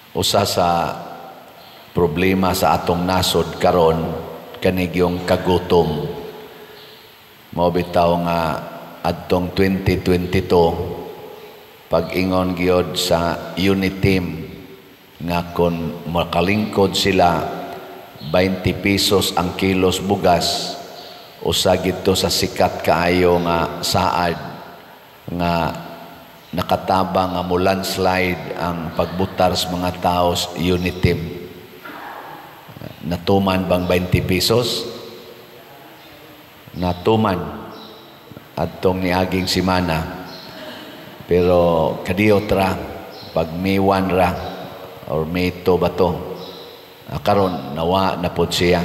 Usa sa problema sa atong nasod karon kanigyong kagutom. Mao bitaw nga adtong 2022, pag-ingon gyud sa UniTeam nga kon makalingkod sila, 20 pesos ang kilos bugas, usa gito sa sikat kaayo nga saad nga nakatabang nga mo landslide ang pagbutar sa mga tao sa UniTeam. Natuman bang 20 pesos? Natuman adtong niaging simana. Pero kadiyot ra, pag May 1 ra or May 2 ba to? Karon nawa na pod siya.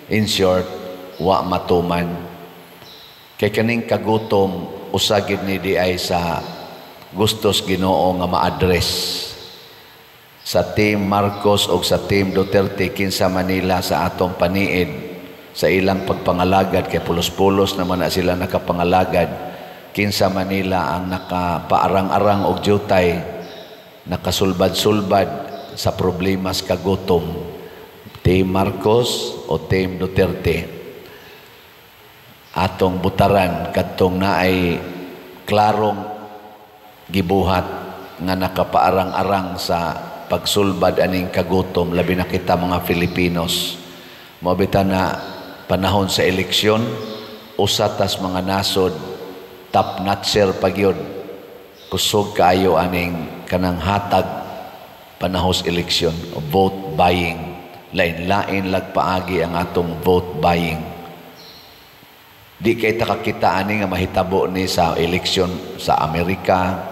In short, wa matuman. Kay kaning kagutom, usa gid ni diay sa gustos Ginoo nga ma-address sa Team Marcos o sa Team Duterte, kinsa Manila sa atong paniid sa ilang pagpangalagad, kay pulos-pulos naman na sila nakapangalagad. Kinsa Manila ang nakapaarang-arang og jutay, nakasulbad-sulbad sa problemas kagutom, Team Marcos o Team Duterte? Atong butaran kadtong naay klarong gibuhat nga nakapaarang-arang sa pagsulbad aning kagutom, labi na kita mga Filipinos. Mao na panahon sa eleksyon, usa tas mga nasod, top notcher pagyod, kusog kaayo aning kanang hatag panahon sa eleksyon, vote buying. Lain-lain lagpaagi ang atong vote buying. Di kay ta kakita ani nga mahitabo ni sa eleksyon sa Amerika,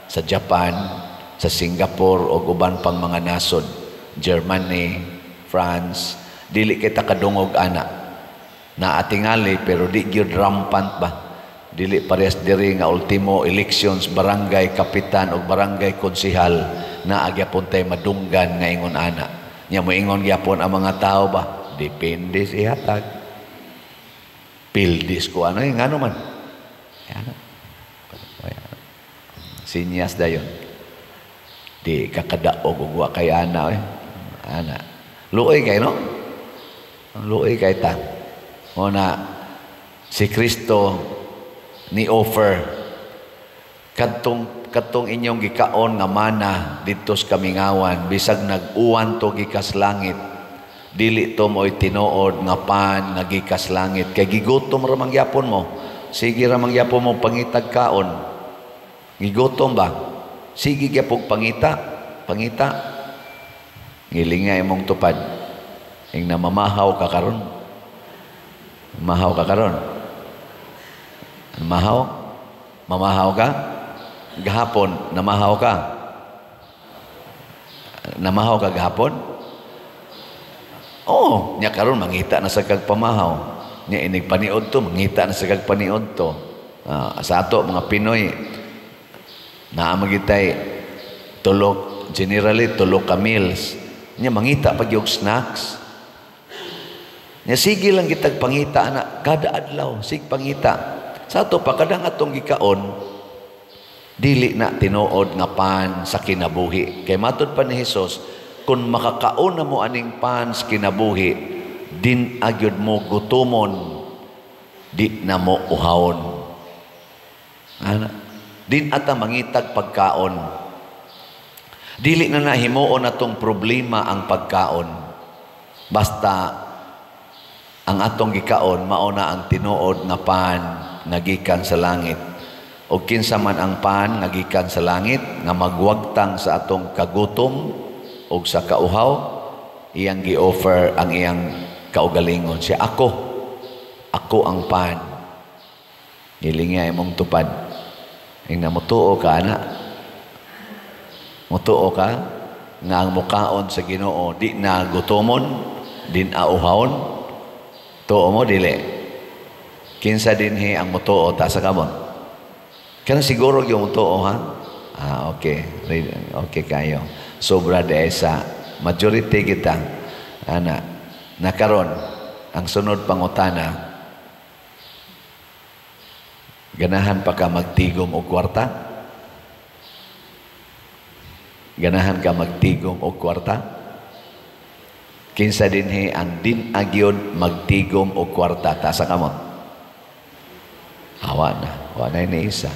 sa Japan, sa Singapore o uban pang mga nasod, Germany, France. Dili kay ta kadungog ana. Naatingali, pero di gyud rampant ba. Dili parehas diri nga ultimo elections barangay kapitan o barangay konsihal, naa gyapon tay madunggan nga ingon ana. Nya moingon gyapon ang mga tao ba, depende sa ihatag. Pildis ko ano eh, ngano man. Yan. Sinyas dayon. Di kakadaog og wa kay ana eh. Ana. Luoy kay, no? Luoy kay ta. O na si Kristo ni offer kadtong kadtong inyong gikaon nga mana didto sa kamingawan, bisag nag-uwan to gikas langit, dili to mo'y tinuod nga pan nga gikas langit, kay gigutom ra man gyapon mo, sige ra man gyapon mo pangitag kaon. Gigutom ba, sige gyapon pangita pangita. Ngilinga imong tupad, ing namamahaw ka karon. Mahaw ka karon? Mahaw? Mamahaw ka? Gahapon, namahaw ka? Namahaw ka gahapon? Oo, nya karon mangita na sa kag pamahaw. Nya inig paniod to, mangita na sa kag paniod to. Sa ato mga Pinoy, naa magitay tulok, generally tulo ka meals. Nya mangita pag yung snacks. Nya sige lang kitag pangita ana kada adlaw, sig pangita. Sa ato pa kadang atong gikaon dili na tinuod nga pan sa kinabuhi. Kay matud pa ni Hesus, kung makakaon na mo aning pan sa kinabuhi, din agyod mo gutomon, di na mo uhawon. Ana, din ata mangitag pagkaon. Dili na nahimuon atong problema ang pagkaon. Basta ang atong gikaon mao na ang tinuod nga pan nga gikan sa langit. O kinsa man ang pan nga gikan sa langit nga magwagtang sa atong kagutom o sa kauhaw, iyang gi-offer ang iyang kaugalingon. Siya, "Ako, ako ang pan." Gilinga imong tupad. Ing mutuo ka ana. Mutuo ka nga ang mukaon sa Ginoo di na gutomon, di na uhawon? Tuo mo, dili? Kinsa dinhi ang mutuo? Taas sa kamot. Kana siguro yung mutuo, ha? Ah, okay. Okay kayo. Sobra de sa majority kita. Ana, nakaron ang sunod pangutana, ganahan pa ka magtigom og kwarta? Ganahan ka magtigom og kwarta? Kinsa dinhi ang din agyod magtigom og kwarta? Taas ang kamot. Awa na. Wa na ni isa.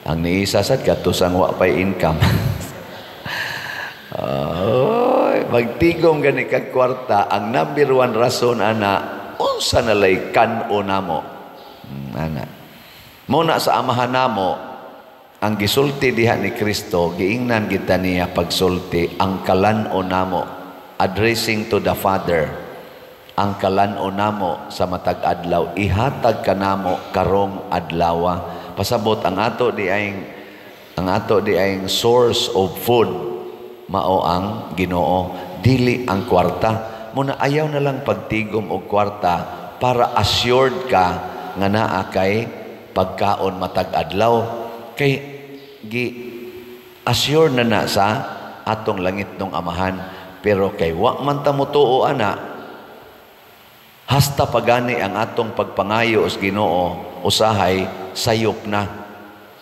Ang niisa sad katusang wa pay income. Oy, magtigom gani kag kwarta, ang number one rason ana, unsa na lay kan-o namo. Ana. Mo na sa Amahan namo, ang gisulti diha ni Kristo, giingnan kita niya pagsulti, ang kalan-o namo, addressing to the Father, ang kalan-o namo sa matag adlaw, ihatag kanamo karong adlawa. Pasabot ang ato di ay source of food mao ang Ginoo, dili ang kwarta. Muna ayaw na lang pagtigom og kwarta para assured ka nga naa kay pagkaon matag adlaw, kay gi assured na na sa atong langitnong Amahan. Pero kay wa man ta motuo ana, hasta pagani ang atong pagpangayo sa Ginoo usahay sayop na.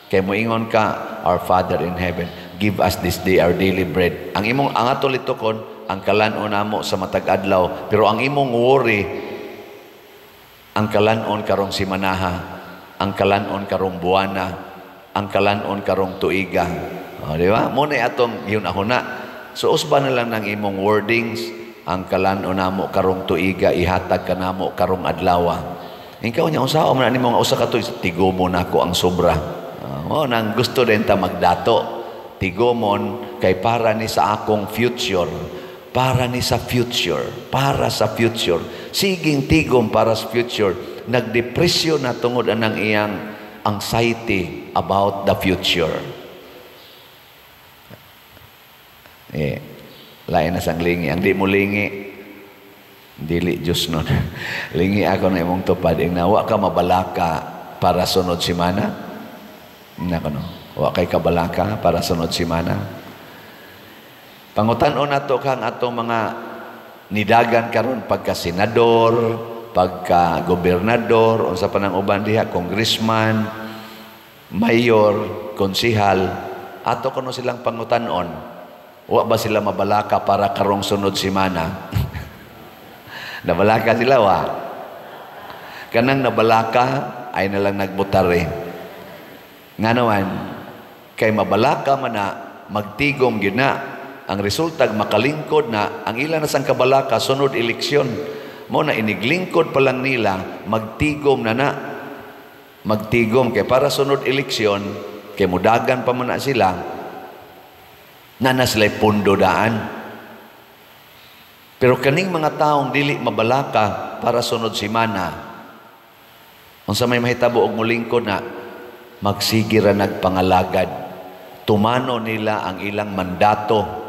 Kay moingon ka, "Our Father in heaven, give us this day our daily bread." Ang imong, ang ato litukon, ang kalan-on namo sa matag adlaw, pero ang imong worry, ang kalan-on karong simanaha, ang kalan-on karong buwana, ang kalan-on karong tuiga. O, di ba? Mo na atong yun na. So usba na lang ng imong wordings, ang kalan-on namo karong tuiga, ihatag kanamo karong adlawa. Ikaw niya, unsa man nimo nga usa ka tuig, tigomon nako ang sobra. Mo nang gusto din ta magdato. Tigomon kay para ni sa akong future, para ni sa future, para sa future. Siging tigom para sa future. Nagdepresyon na tungod anang iyang anxiety about the future. Eh, lain na sang lingi. Ang di mo lingi, dili Diyos nun. Lingi ako na imong tupad. Ing wa ka mabalaka para sunod simana. Nako no. Wa kay kabalaka para sunod simana. Pangutan-on nato kang atong mga nidagan karon pagka senador, pagka gobernador, unsa pa nang uban diha, congressman, mayor, konsihal, ato kuno silang pangutan-on. Wa ba sila mabalaka para karong sunod simana? Nabalaka sila wa? Kanang nabalaka ay nalang nagbutare. Nga naman, kay mabalaka man na, magtigom gyud na. Ang resulta, makalingkod na, ang ilan na sang kabalaka, sunod eleksyon. Mo na iniglingkod pa lang nila, magtigom na na. Magtigom, kay para sunod eleksyon, kay mudagan pa man na sila, na na sila'y pundo daan. Pero kaning mga taong dili mabalaka para sunod simana, unsa may mahitabo og molingkod na, magsige ra nagpangalagad. Tumano nila ang ilang mandato.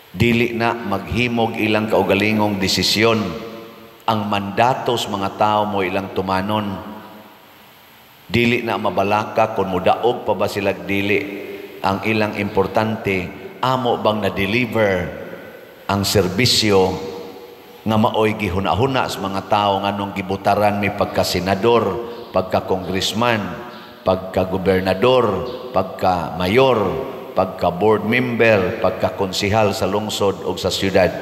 Dili na maghimog ilang kaugalingong desisyon. Ang mandato sa mga tao mo ilang tumanon. Dili na mabalaka kung mudaog pa ba sila dili. Ang ilang importante, amo bang na-deliver ang serbisyo nga maoy gihuna-huna sa mga tao nganong gibutaran mi pagka-senador, pagka-congressman, pagka-gobernador, pagka-mayor, pagka-board member, pagka-konsihal sa lungsod o sa syudad.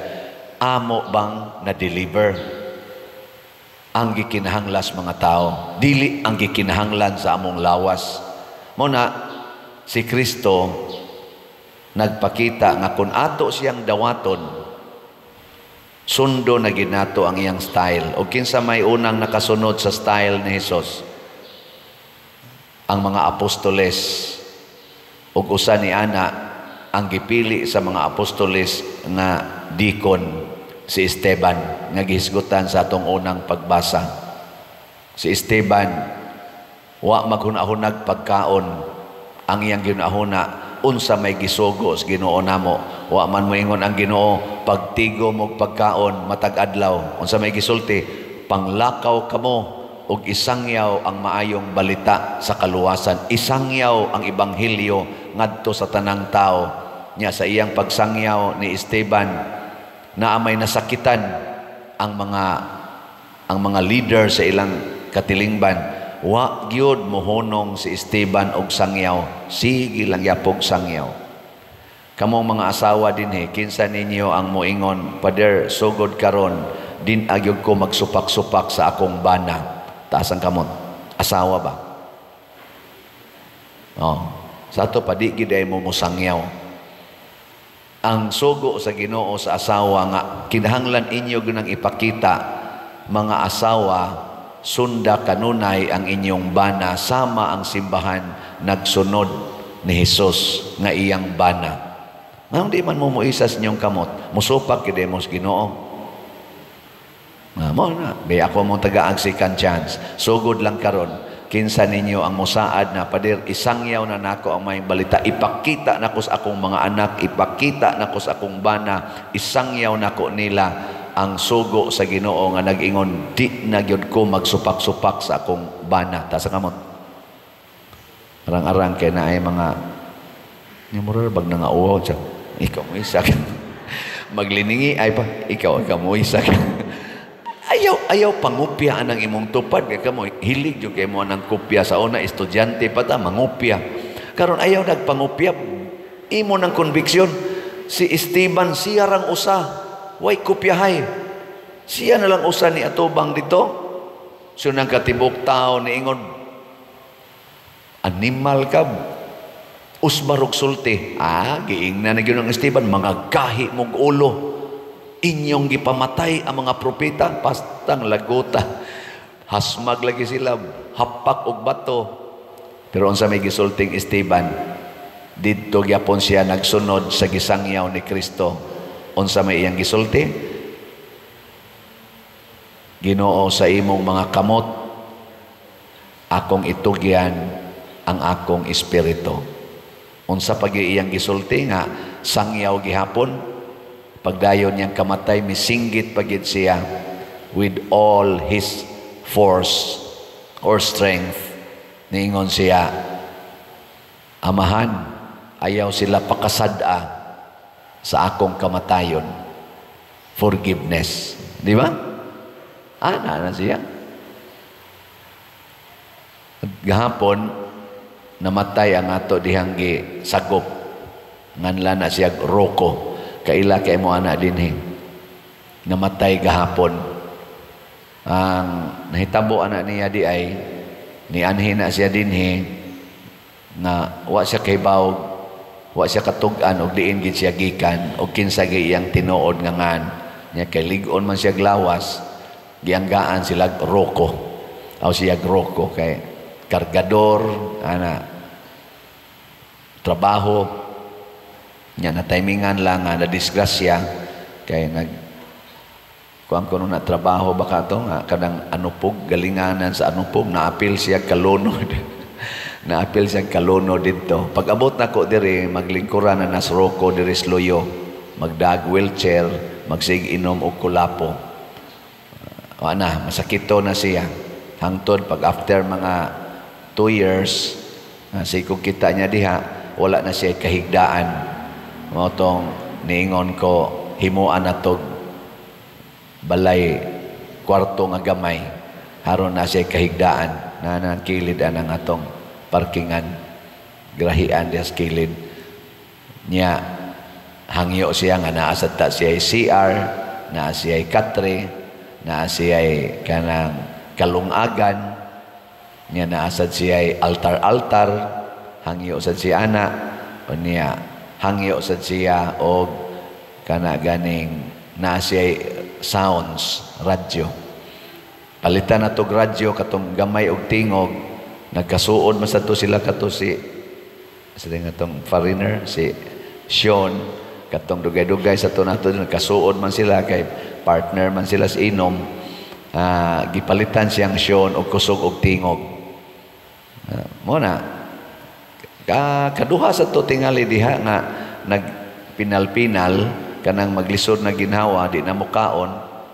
Amo bang na-deliver ang gikinahanglan mga tao? Dili ang gikinahanglan sa among lawas. Mo na si Kristo nagpakita nga kung ato siyang dawaton, sundo na ginato ang iyang style. O kinsa may unang nakasunod sa style ni Hesus? Ang mga apostoles. Ug usa ni ana ang gipili sa mga apostoles nga deacon, si Esteban, nga gihisgutan sa atong unang pagbasa. Si Esteban wa maghuna-hunag pagkaon. Ang iyang ginahuna, unsa may gisugo sa Ginoo namo. Wa man moingon ang Ginoo, pagtigom og pagkaon matag adlaw. Unsa may gisulti? Panglakaw kamo og isangyaw ang maayong balita sa kaluwasan. Isangyaw ang ebanghelyo ngadto sa tanang tao. Nya sa iyang pagsangyaw ni Esteban, naa may nasakitan ang mga leader sa ilang katilingban. Wa gyud mohunong si Esteban og sangyaw, sige lang yapog sangyaw. Kamong mga asawa dinhi, kinsa ninyo ang moingon, "Pader, sugod karon din agyog ko magsupak-supak sa akong bana"? Taas ang kamot. Asawa ba? Oh, sa ato pa di gid ay mo mosangyaw. Ang sugo sa Ginoo sa asawa nga kinahanglan inyo ginang ipakita, mga asawa, sunda kanunay ang inyong bana sama ang simbahan nagsunod ni Hesus nga iyang bana. Nganong di man mo moisa sa inyong kamot, musupak gid mo sa Ginoo. Nga mo na, may ako mong tagaang second chance. Sugod lang karon, kinsa ninyo ang musaad na, "Pader, isangyaw na nako ang maayong balita, ipakita nako sa akong mga anak, ipakita nako sa akong bana, isangyaw nako nila ang sugo sa Ginoo nga nag-ingon di na gyud ko magsupak-supak sa akong bana"? Taas ang kamot. Arang-arang kay naay mga nga mura bag na nga uwaw siya. Ikaw mo isa. Magliningi ay pa ikaw ikaw mo isa. Ayaw ayaw pangupya ang imong tupad kay kamo hilig jud kay mo nang kopya. Sa una, estudyante pa ta, mangupya. Karon ayaw nagpangupya, imo ng conviction. Si Esteban, siya rang usa way kopyahay. Siya na lang usa ni atubang dito. So nang katibok tao niingon, "Animal ka, usbarog sulti." Ah, giingna na gyud ang Esteban, "Mga gahi mog ulo, inyong gipamatay ang mga propeta." Pastang lagota, hasmag lagi sila, hapak og bato. Pero unsa may gisulting Esteban? Didto gyapon siya nagsunod sa gisangyaw ni Kristo. Unsa may iyang gisulti? "Ginoo, sa imong mga kamot akong itugyan ang akong espiritu." Unsa pag iyang gisulti nga sangyaw gihapon? Pagdayon niyang kamatay, misinggit pagid siya with all his force or strength. Niingon siya, "Amahan, ayaw sila pakasad-a sa akong kamatayon." Forgiveness. Di ba? Ana na siya. At gahapon, namatay ang ato dihang gi sagop. Nganlan na siya Rocco. Kaila kay mo ana dinhi. Namatay gahapon. Ang nahitabo ana niya di ay nianhi na siya dinhi na wa siya kahibaw, wa siya katug-an og diin gid siya gikan og kinsa gi iyang tinuod nga ngan niya, kay lig-on man siya lawas. Gianggaan sila Rocco aw siya Rocco kay kargador ana trabaho niya. Na timingan lang nga na disgrasya kay nag kuan kuno na trabaho baka to nga kanang anupog, galinganan sa anupog. Naapil siya kalunod, naapil siya kalunod didto. Pag abot nako diri, maglingkuran na nas Rocco diri sa Luyo, magdag wheelchair, magsig inom og kulapo. Wa na masakito na siya hangtod pag after mga 2 years sikog kita niya diha, wala na siya kahigdaan. Mao tong niingon ko, himuan na tog balay, kwarto nga gamay, haron na siya kahigdaan na nang kilid anang atong parkingan, grahian diha sa kilid niya. Hangyo siya nga naa sad ta siya CR, naa siya katre, naa siya kanang kalungagan niya, naa sad siya altar-altar. Hangyo sad siya ana o niya, hangyo sad siya og kana ganing naa siya sounds, radyo. Palitan na tog radyo katong gamay og tingog. Nagkasuod man sad to sila kato si sa nga tong foreigner, si Sean, katong dugay-dugay sa to nato. Nagkasuod man sila kay partner man sila sa inom. Gipalitan siyang Sean og kusog og tingog. Mo na ka kaduha sa to tingali diha nga nagpinal-pinal kanang maglisod na ginhawa, di na mukaon.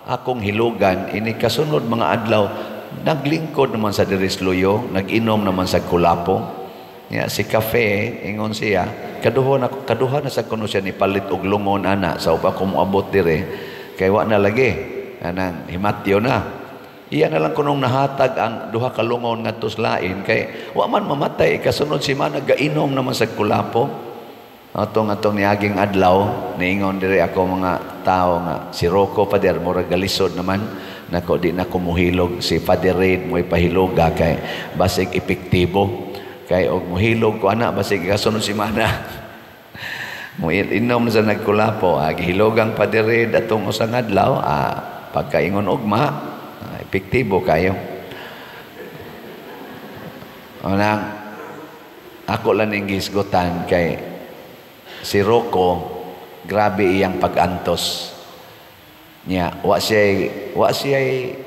Akong hilugan ini kasunod mga adlaw, naglingkod naman sa diris luyo, nag-inom naman sa kulapo ya. Si kafe, ingon siya, kaduha na sa kuno siya ni palit og lungon ana sa upa ko moabot dire kay wa na lagi anang himatyo na. Iya na lang kunong nahatag ang duha ka lungon ngadto sa lain kay wa man mamatay. Kasunod si mana gainom naman sa kulapo. Atong atong niaging adlaw, niingon diri ako mga tao nga si Rocco, Father, murag galisod naman nako, di na ko muhilog. Si Father Reid mo'y pahiloga kay basig epektibo. Kay og muhilog ko ana, basig kasunod semana mo inom sa nagkulapo. Gihilogang Father Reid atong usang adlaw, pagkaingon ugma, epektibo kayo. Unang ako lang ning gihisgutan kay si Rocco, grabe iyang pag-antos niya. Wa siya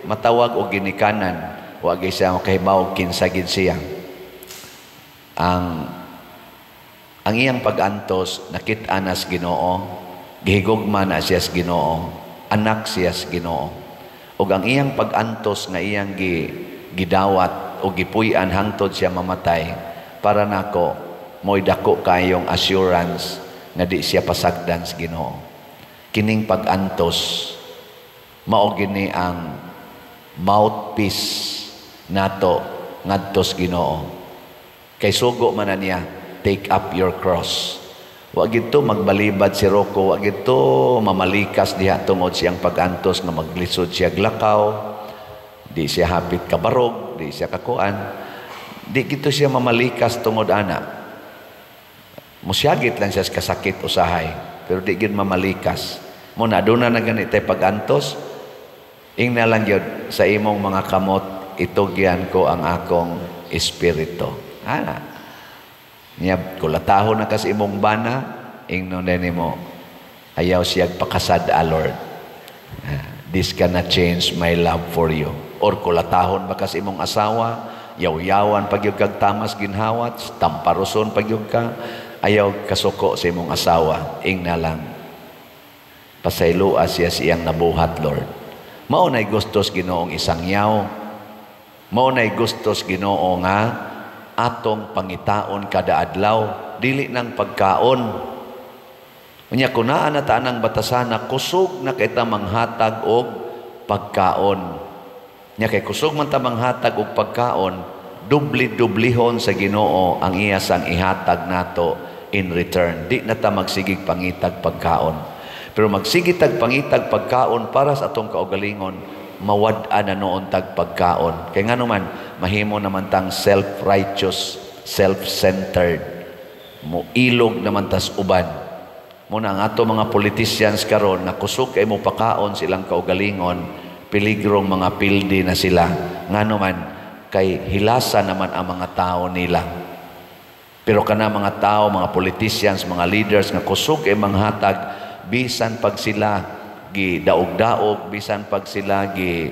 matawag og ginikanan, wa gyud siya makahibaw kinsa gid siya. Ang iyang pag-antos nakit-an na sa Ginoo, gihigugma na siya sa Ginoo, anak siya sa Ginoo. Ug ang iyang pag-antos nga iyang gidawat o gipuy-an hangtod siya mamatay, para nako mo'y dako kayong assurance nga di siya pasagdan sa Ginoo. Kining pag-antos mao gini ang mouthpiece nato ngadto sa Ginoo. Kay sugo man na niya, "Take up your cross." Wa gito magbalibad si Rocco, wa gito mamalikas diha tungod siyang pag-antos nga maglisod siya glakaw, di siya hapit kabarog, di siya kakuan. Di gito siya mamalikas tungod ana. Musyagit lang siya sa kasakit usahay, pero di gid mamalikas. Mo na doon na gani tay pag-antos, ingna lang gyud, "Sa imong mga kamot itugyan ko ang akong espiritu." Ana. Niya, kulatahon na kas imong bana, ingnon na nimo, "Ayaw siya pakasad-a, Lord. This cannot change my love for you." Or kulatahon ba kas imong asawa, yaw-yawan pag kag tamas ginhawat, tamparuson pag ka, ayaw kasuko sa imong asawa, ingna lang, "Pasayloa siya sa iyang nabuhat, Lord." Mao na'y gustos Ginoong isangyaw. Mao na'y gustos Ginoo nga atong pangitaon kada adlaw, dili nang pagkaon. Unya kun naa na ta anang batasana, kusog na kay ta manghatag og pagkaon. Nya kay kusog man ta manghatag og pagkaon, dubli-dublihon sa Ginoo ang iya sang ihatag nato in return. Di na ta magsigig pangitag pagkaon. Pero magsige tag pangitag pagkaon para sa atong kaugalingon, mawad-an na noon tag pagkaon. Kay ngano man, mahimo naman tang self-righteous, self-centered. Mo ilog naman tas uban. Muna ang ato mga politicians karon nga kusog kay mo pakaon silang kaugalingon, piligrong mga pildi na sila. Ngano man, kay hilasa naman ang mga tao nila. Pero kana mga tao, mga politicians, mga leaders nga kusog kay manghatag bisan pag sila gi daog-daog, bisan pag sila gi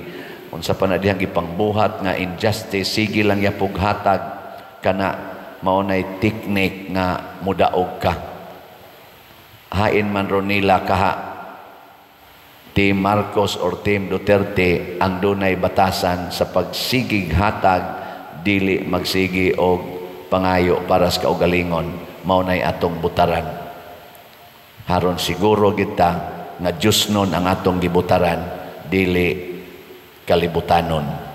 unsa pa na dihang gipangbuhat nga injustice, sige lang yapog hatag, kana mao nay technique nga mudaog ka. Hain man ron nila kaha Team Marcos or Team Duterte ang dunay batasan sa pagsigig hatag, dili magsigi og pangayo para sa kaugalingon. Mao nay atong butaran. Haron siguro kita nga Diyos nun ang atong gibutaran, dili kalibutanon.